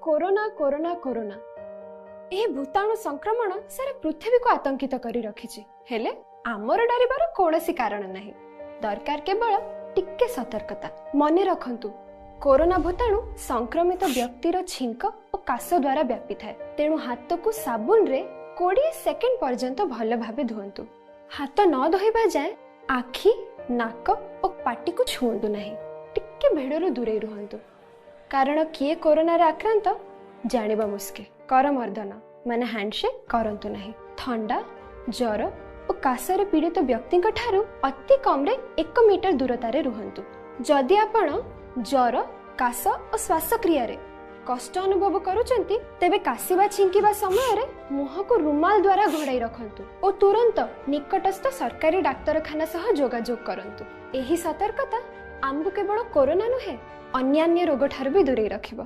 Corona, corona, corona. ଏହି ଭୂତାଣୁ ସଂକ୍ରମଣ ସାରା ପୃଥିବୀକୁ ଆତଙ୍କିତ କରି ରଖିଛି। ହେଲେ ଆମର ଡରିବାର କୌଣସି କାରଣ ନାହିଁ, ଦରକାର କେବଳ ଟିକେ ସତର୍କତା। ମନେ ରଖନ୍ତୁ, କରୋନା ଭୂତାଣୁ ସଂକ୍ରମିତ ବ୍ୟକ୍ତିର ଛିଙ୍କ ଓ କାଶ ଦ୍ୱାରା ବ୍ୟାପିଥାଏ। ତେଣୁ ହାତକୁ ସାବୁନରେ 20 ସେକେଣ୍ଡ ପର୍ଯ୍ୟନ୍ତ ଭଲ ଭାବେ ଧୁଅନ୍ତୁ। ହାତ ନ ଧୋଇବା ଯାଏଁ ଆଖି, ନାକ ଓ ପାଟିକୁ ଛୁଅନ୍ତୁ ନାହିଁ। ଟିକେ ଭିଡ଼ରୁ ଦୂରେଇ ରୁହନ୍ତୁ, କାରଣ କିଏ କରୋନାରେ ଆକ୍ରାନ୍ତ ଜାଣିବା ମୁସ୍କିଲ। କରମର୍ଦ୍ଦନ ମାନେ ହ୍ୟାଣ୍ଡସେକ୍ କରନ୍ତୁ ନାହିଁ। ଥଣ୍ଡା, ଜ୍ୱର ଓ କାଶରେ ପୀଡ଼ିତ ବ୍ୟକ୍ତିଙ୍କ ଠାରୁ ଅତି କମ୍ରେ 1 ମିଟର ଦୂରତାରେ ରୁହନ୍ତୁ। ଯଦି ଆପଣ ଜ୍ୱର, କାଶ ଓ ଶ୍ୱାସକ୍ରିୟାରେ କଷ୍ଟ ଅନୁଭବ କରୁଛନ୍ତି, ତେବେ କାଶିବା, ଛିଙ୍କିବା ସମୟରେ ମୁହଁକୁ ରୁମାଲ ଦ୍ୱାରା ଘୋଡ଼ାଇ ରଖନ୍ତୁ ଓ ତୁରନ୍ତ ନିକଟସ୍ଥ ସରକାରୀ ଡାକ୍ତରଖାନା ସହ ଯୋଗାଯୋଗ କରନ୍ତୁ। ଏହି ସତର୍କତା ଆମକୁ କେବଳ କରୋନା ନୁହେଁ, ଅନ୍ୟାନ୍ୟ ରୋଗଠାରୁ ବି ଦୂରେଇ ରଖିବ।